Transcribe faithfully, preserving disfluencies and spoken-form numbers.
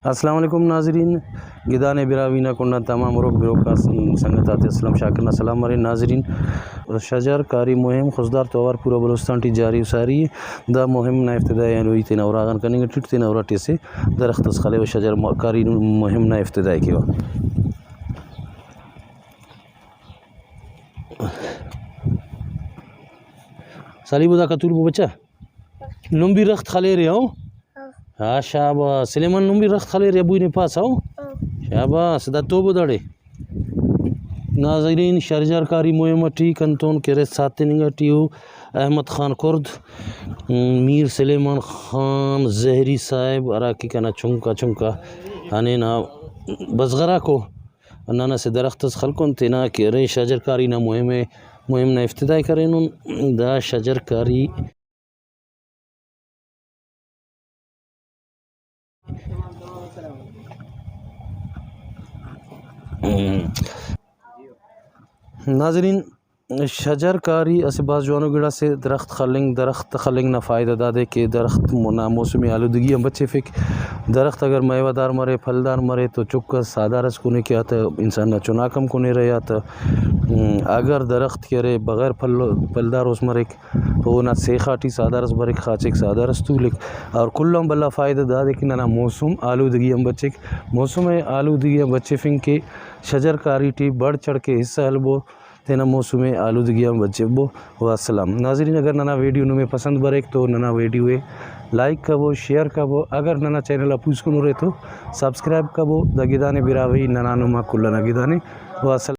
السلام علیکم ناظرین، گدانے براہوئی نا کنڈان تمام ہروک بروک آ سن-، سنگت آتے اسلم شاکر نا سلام مرے۔ ناظرین، شجر کاری مہم خضدار تو اوار پورا بلوچستان ٹی جاری و ساری ءِ۔ دا مہم نا افتتاح ءِ ہلوئی تینا اراغان کننگ ٹی اٹ، تینا اراٹی اسہ درخت اس خلیوہ، شجر م-، کاری مہم نا افتتاح ءِ کیوہ۔ سالیبو دا کتول بو بچہ۔ نم بھی رخت خلیرے ہو؟ ہاں۔ ہاں، شاباس۔ سلیمان، نم بھی رخت خلیرے، ابو نے پاس ہو؟ ہاں۔ شاباس، دا توبو داڑے۔ ناظرین، شجر کاری مہم ٹی کنتون کرے ساتننگ ٹی او احمد خان کرد، میر سلیمان خان زہری صاحب، ہرا کہ کنا چنکا چنکا ہنینا بزغراکو، نن اسہ درخت اس خلکن تینا کہ ارے شجر کاری نا مہم ءِ، مہم نا افتتاح ءِ کرینن۔ دا شجر کاری ناظرین، شجر کاری اسہ بھاز جوانو گڑاسے۔ درخت خلنگ، درخت خلنگ نا فائدہ دادے کہ درخت مو-، نا موسمی آلودگی آن بچفک۔ درخت اگر میوہ دار مرے، پھلدار مرے تو چک اس ساہدار اس کنے کہ آ تہ انسان نا چناک ہم کنیرہ یا تہ، م، اگر درخت کہ ارے بغیر پھل، پھلدار اس مریک تو اونا سیخا ٹی ساہدار اس بریک، خاچیک ساہدار اس تولک۔ اور کل آن بھلا فائدہ دادے کہ ننا موسم آلودگی آن بچک۔ موسم آلودگی آن بچفنگ کہ شجر کاری ٹی بڑھ چڑھ کے حصہ ہلبو، تینا موسم آلودگی آن بچبو۔ والسلام۔ ناظرین، اگر ننا ویڈیو نمے پسند بریک تو ننا ویڈیو ءِ لائک کبو، شیئر کبو، اگر ننا چینل آ پوسکن ارے تو سبسکرائب کبو۔ دا گدانے براہوئی ننا نما کل ئنا گدانے۔ والسلام۔